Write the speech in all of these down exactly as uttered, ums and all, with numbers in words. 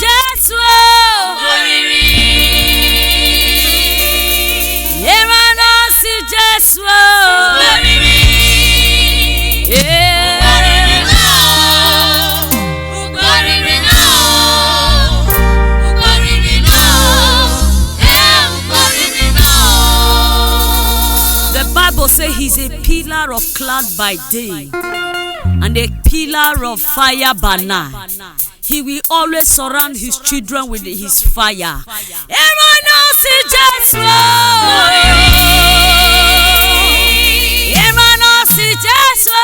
Jesu o. Emwa ne ọ si Jesu o. Yeah. The Bible says he's a pillar of cloud by day and a pillar of fire by night. He will always surround his children with his fire. Emwa ne ọ si Jesu o. Emwa ne ọ si Jesu o.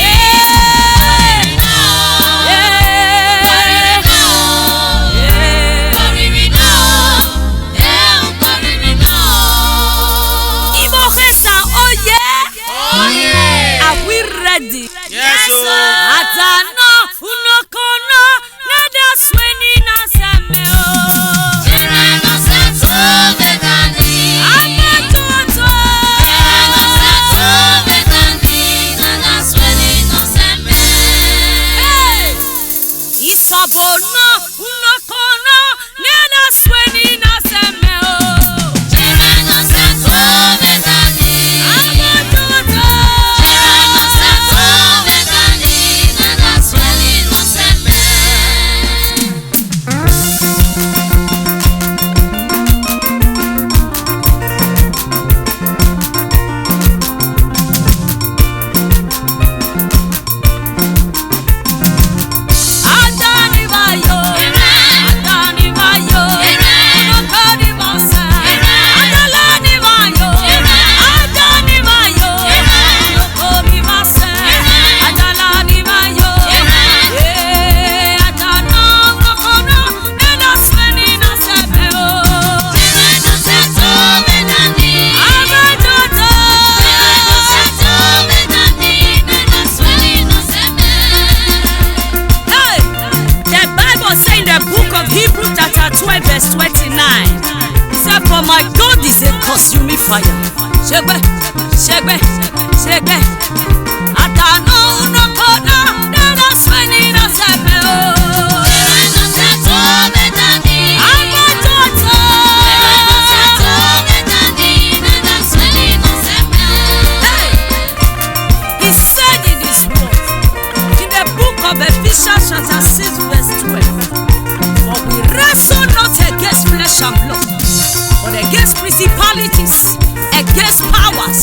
Yeah. Yeah. Igbo Christian, oh yeah. Oh yeah. Are we ready? Yes, sir. Atano unokono, neda sweni na seme o. Chira no se tu vetani. Abajoto. Chira no se tu vetani, neda sweni na seme. Hey! Isobono, unokono, neda sweni na seme o. Chira no se tu vetani. Abajoto. Chira no se tu vetani, neda sweni na seme. Hey! The Bible says in the book of Hebrews chapter twelve verse twenty-nine, it said, "For my God is a consuming fire." Shegbe, shegbe, shegbe. Atano unokono, neda sweni na seme o. Abajoto. Hey! He said in his word, in the book of Ephesians chapter six verse twelve, "For we wrestle not against flesh and blood, but against principalities, against powers,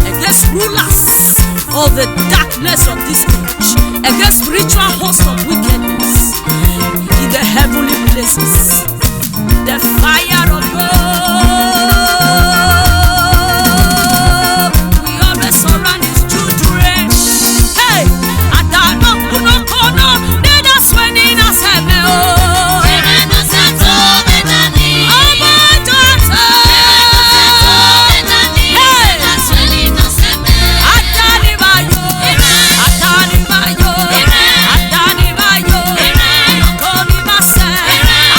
against rulers of the darkness of this age, against spiritual hosts of wickedness in the heavenly places." The fire of God will always surround his children. Hey, Adano, Unokono, neda sweni na seme o. Abajoto. Hey. Atani bayo, Atani bayo, Atani bayo, Koni mase,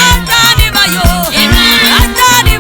Atani bayo, Atani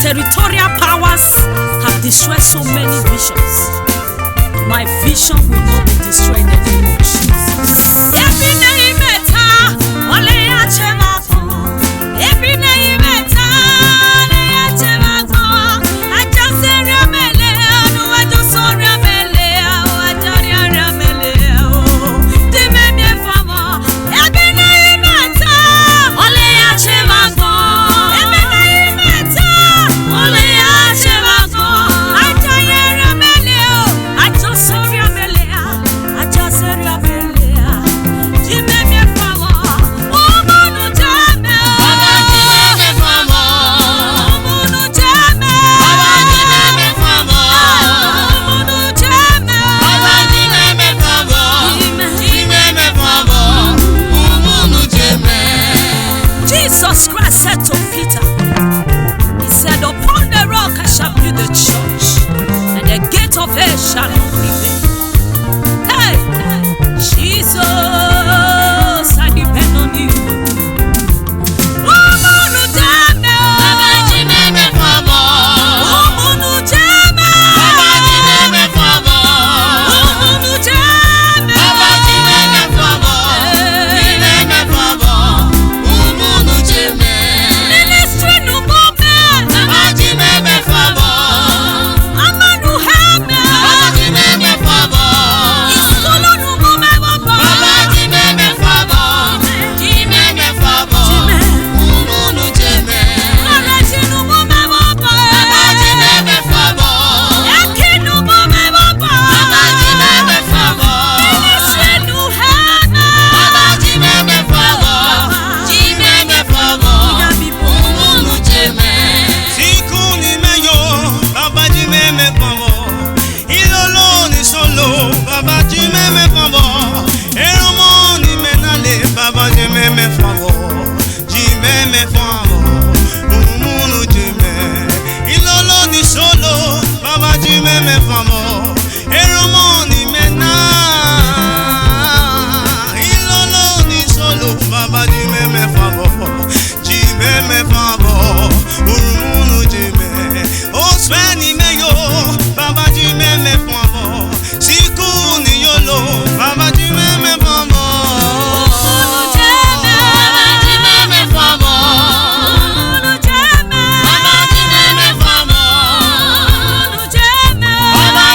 Territorial powers have destroyed so many visions. My vision will not be destroyed in the name of Jesus. Ebi ne imeta, ole ya cheva. Ebi ne imeta, ole ya cheva. Aja seria mele, anu aja soria mele, aja ria mele. Dime mi famo, ebi ne imeta, ole ya cheva. Ebi ne imeta, ole ya cheva. Aja yera mele, aja soria mele, aja seria mele. Dime mi famo, umunu dime. Baba, dime mi famo. Umunu dime. Baba, dime mi famo. Umunu dime. Baba, dime mi famo. Dime mi famo. Umunu dime. Jesus Christ said to Peter, he said, "Upon the rock I shall build the church, and the gate of hell shall not prevail." Hey, Jesus, I depend on you. Umunu dime. Baba, dime mi famo. Umunu dime. Baba, dime mi famo. Umunu dime. Baba, dime mi famo. Dime mi famo. Umunu dime. Ministry nu mo me. Baba, dime mi famo. Ama nu he me. Baba, dime mi famo. Iskulu nu mo me baba. Baba, dime mi famo. Dime mi famo. Dime. Umunu dime. Marriage nu mo me baba. Baba, dime mi famo. Eki nu mo me baba. Baba, dime mi famo. Ministry nu he me. Baba, dime mi famo. Dime mi famo. Umunu dime. Siku ni me yo, Baba, dime mi famo. Ilolo ni solo, Baba, dime mi famo. Erọmọ ni me na le, Baba, dime mi famo. Dime mi famo. Umunu dime. Ilolo ni solo, Baba, dime mi famo. Erọmọ ni me na. Ilolo ni solo, Baba, dime mi famo. Dime mi famo. Umunu dime. Oswe ni me yo, Baba, dime mi famo. Siku ni yo lo, Baba, dime mi famo. Umunu dime. Baba, dime mi famo. Umunu dime. Baba, dime mi famo. Umunu dime. Baba,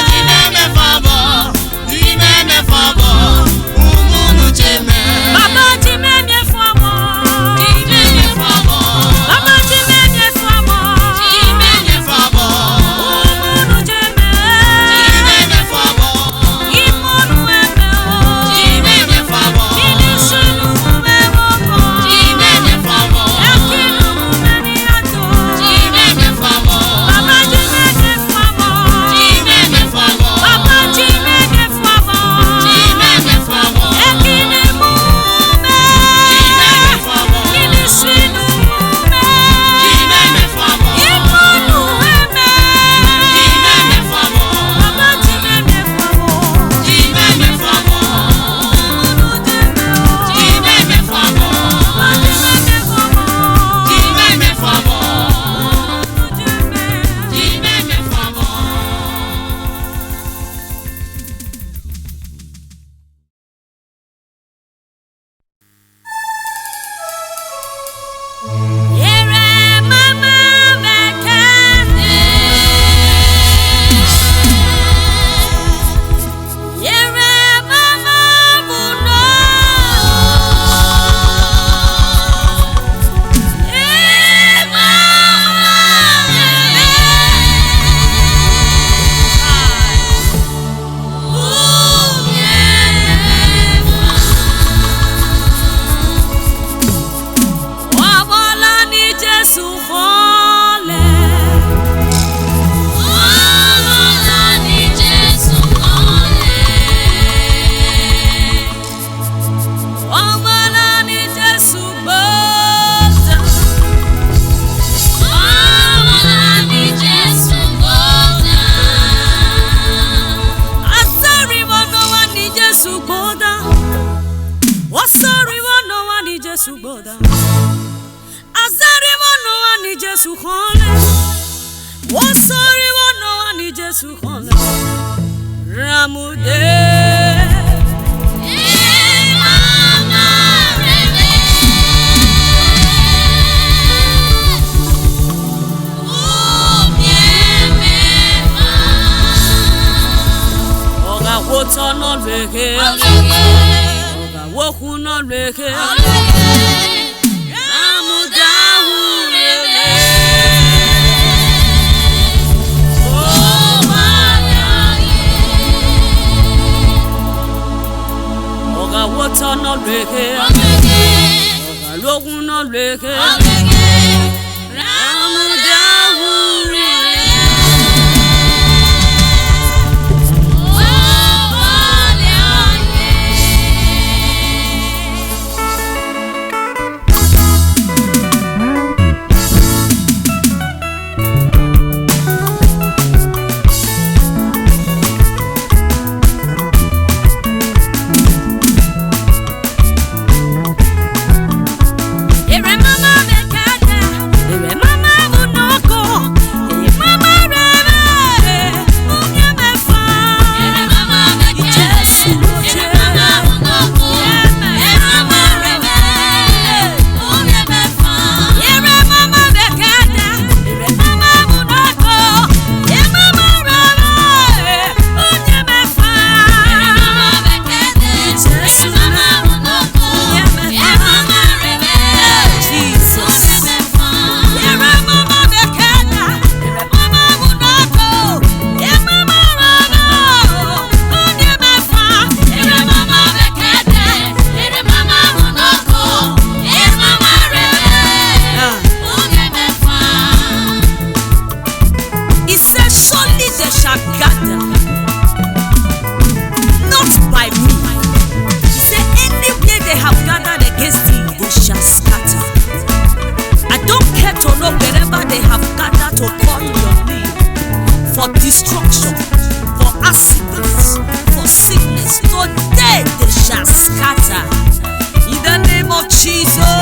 Jesu khọnọ ramude. Ọ gha wo otọ nọ lue ghe, ọ gha wo okhu nọ lue ghe. Ramuda hu rere, owa ya ye. Ọ gha wo otọ nọ lue ghe, ọ gha lo okhu nọ lue ghe. Ramuda hu rere, owa ya ye. He said, "Surely they shall gather, not by me." He said, "Anywhere they have gathered against thee, they shall scatter." I don't care to know wherever they have gathered to call your name for destruction, for accidents, for sickness. Today they shall scatter. In the name of Jesus.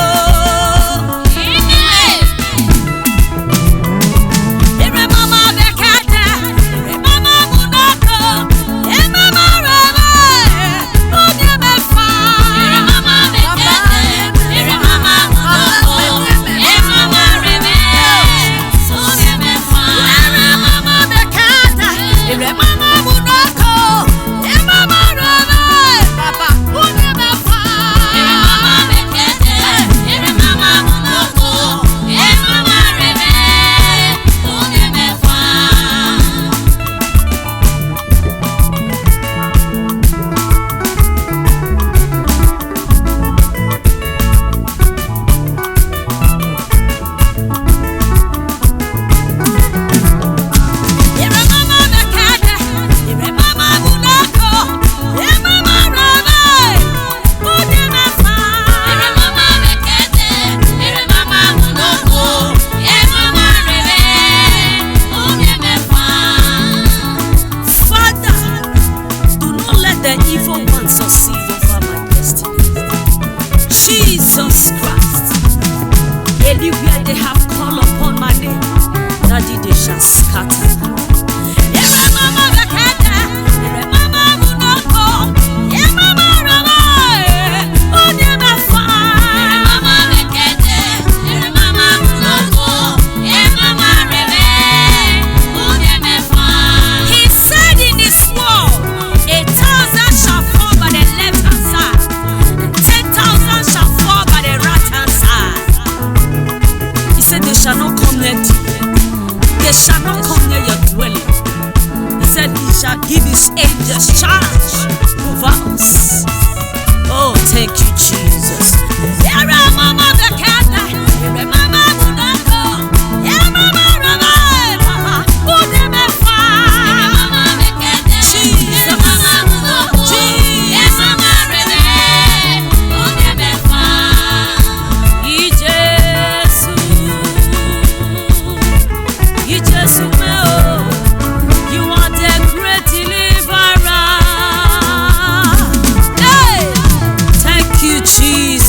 Father, do not let the evil one succeed over my destiny. Jesus Christ, anywhere they have called upon my name, Daddy, they shall scatter. He said in his word, "A thousand shall fall by the left hand side, and ten thousand shall fall by the right hand side." He said, "They shall not come near thee. They shall not come near your dwelling." He said, "He shall give his angels charge over us." Oh, thank you, Jesus. Jesus, you are the great deliverer. Hey! Thank you, Jesus.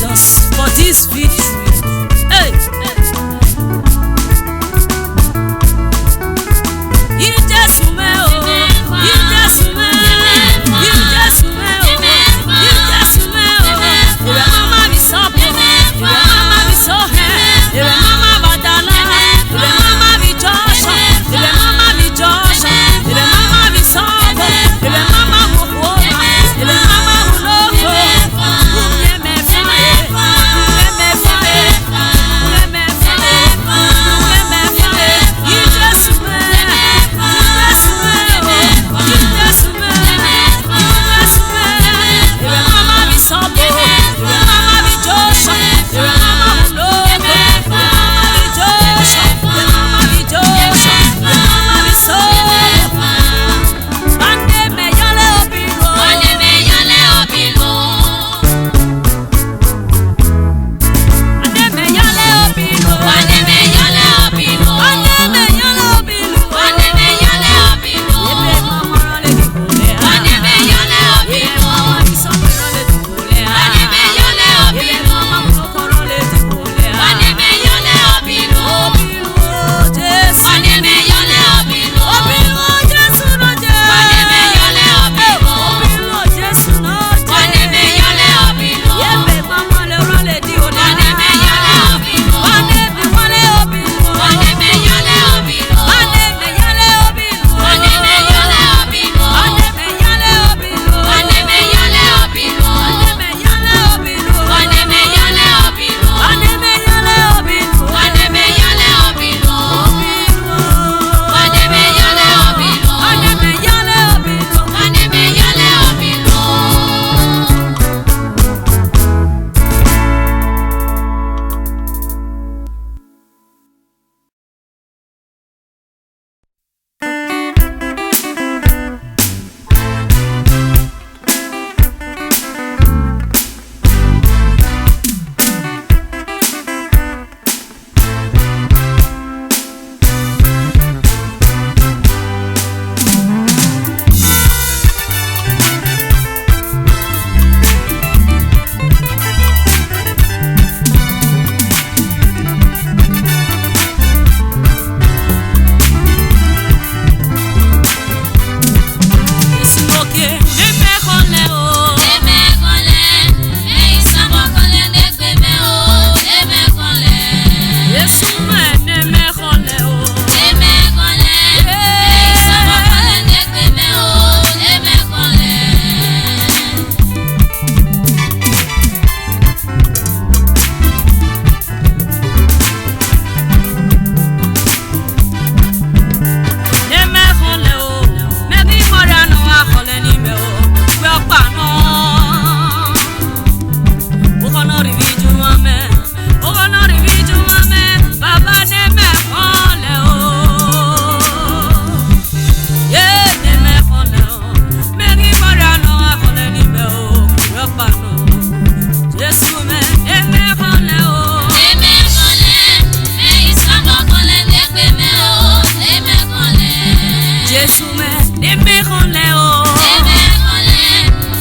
Jesu mwẹ, ne mẹ khọlẹ o. Ne mẹ khọlẹ,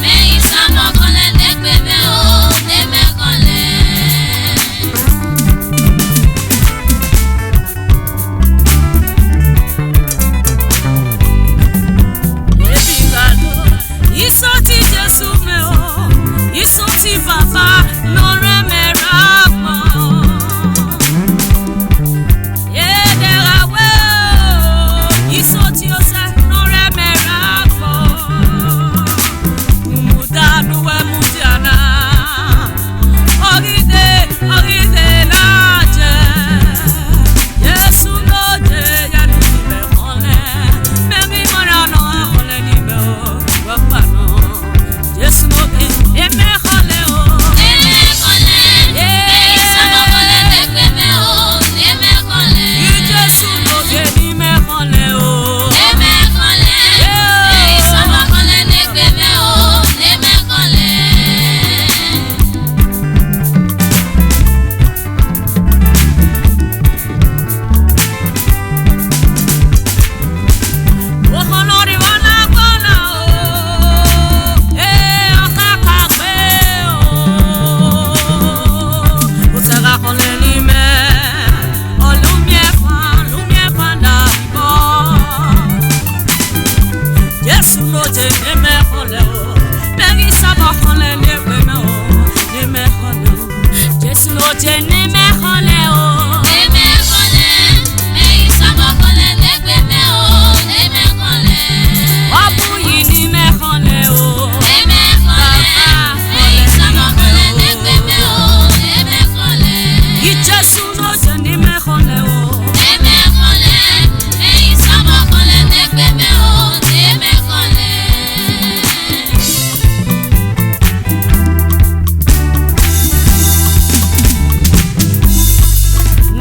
mẹ i Osanobua khọlẹ, ne gbe mwẹ o, ne mẹ khọlẹ. Ebi gha lo, Iso ti Jesu mwẹ o, Iso ti Baba, ne ọ rẹn mwẹ rre agbọn. Edegha wẹ o, Iso ti Osa, ne ọ rẹn mwẹ rre agbọn. Rhunmwuda ne uwẹ mudia na, ọghe de, ọghe de na jẹ. Jesu no de ya nu ni mẹ khọlẹ, mẹ ghi mọ ra nọ khọlẹ ni mẹ o, wẹ kpa nọ. Jesu no de, ne mẹ khọlẹ o. Ne mẹ khọlẹ, mẹ i Osanobua khọlẹ, ne gbe mwẹ o, ne mẹ khọlẹ. I Jesu no de, ne mẹ khọlẹ o. Ne mẹ khọlẹ, mẹ i Osanobua khọlẹ, ne gbe mwẹ o, ne mẹ khọlẹ. Okhọn nọ rre emwa na gbọna o, e, ọ kaka gbe o. Osa gha khọlẹ ni mẹ, ọ lu miẹn fan, lu miẹn fan na bọ. Jesu no de, ne mẹ khọlẹ o, mẹ ghi Osanobua khọlẹ, ne gbe mwẹ o, ne mẹ khọlẹ o. Jesu no de, ne mẹ khọlẹ o. Ne mẹ khọlẹ, mẹ i Osanobua khọlẹ, ne gbe mwẹ o, ne mẹ khọlẹ. Ọ bu yi ne mẹ khọlẹ o. Ne mẹ khọlẹ, Baba, mẹ i Osanobua khọlẹ, ne gbe mwẹ o, ne mẹ khọlẹ. I Jesu no de, ne mẹ khọlẹ o. Ne mẹ khọlẹ, mẹ i Osanobua khọlẹ, ne gbe mwẹ o, ne mẹ khọlẹ.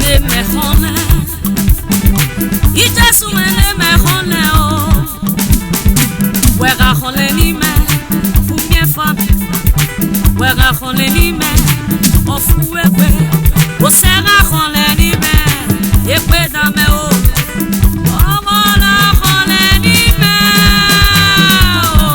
Ne mẹ khọlẹ, I Jesu mwẹ, ne mẹ khọlẹ o. Wẹ gha khọlẹ ni mẹ, u miẹn fan. Wẹ gha khọlẹ ni mẹ, ọ fu egbe. Osa gha khọlẹ ni mẹ, egbe da mẹ o. Ọmọ na khọlẹ ni mẹ o.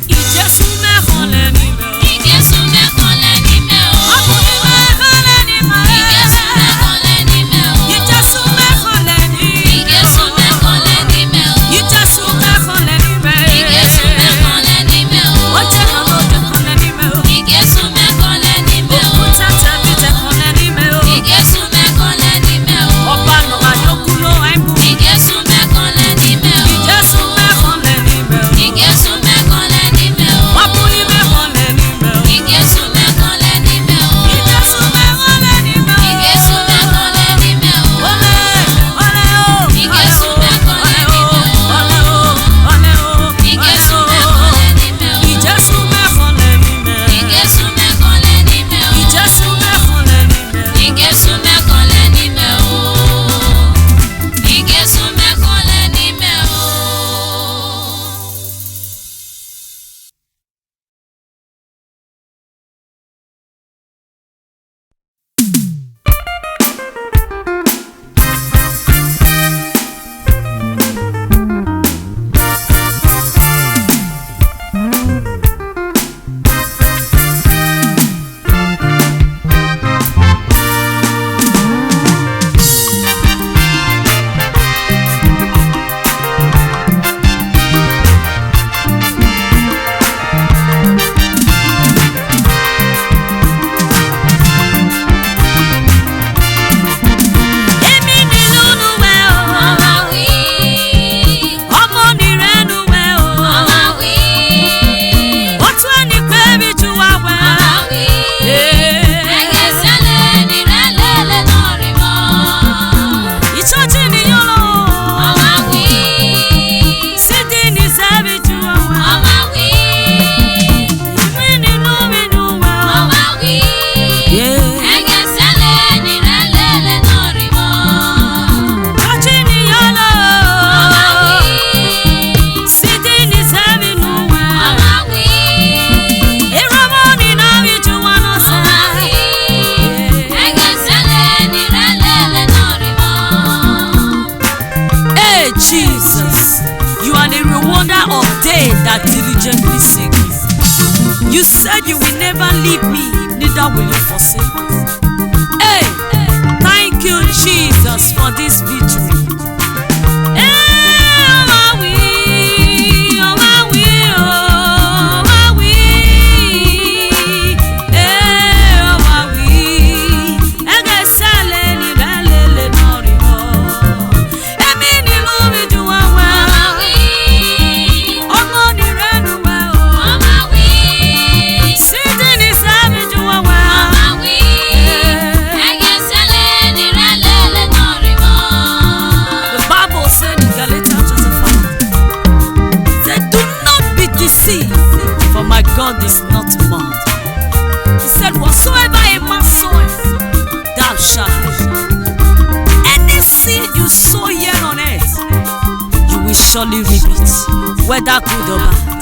I Jesu mẹ khọlẹ ni mẹ o. I Jesu mẹ khọlẹ ni mẹ o. Ọ bu yi mẹ khọlẹ ni mẹ. I Jesu mẹ khọlẹ ni mẹ o. I Jesu mẹ khọlẹ ni. I Jesu mẹ khọlẹ ni mẹ. I Jesu mẹ khọlẹ ni mẹ. I Jesu mẹ khọlẹ ni mẹ o. Ọ jẹ You said you will never leave me, neither will you forsake me. Hey, thank you, Jesus, for this victory. Hey, oh, my we, oh, my we, oh, my we. Hey, oh, my we. Ẹgẹ sẹlẹ ni rẹ lele nọ rri mọ. Emi ni lu mi ju wẹwẹ. Ọmọ ni rẹ nu wẹ o. Sidi ni sẹ mi ju wẹwẹ. The Bible said in Galatians chapter five, he said, "Do not be deceived, for my God is not mocked." He said, "Whatsoever a man soweth, that shall he reap." Any seed you sow here on earth, you will surely reap it, whether good or bad.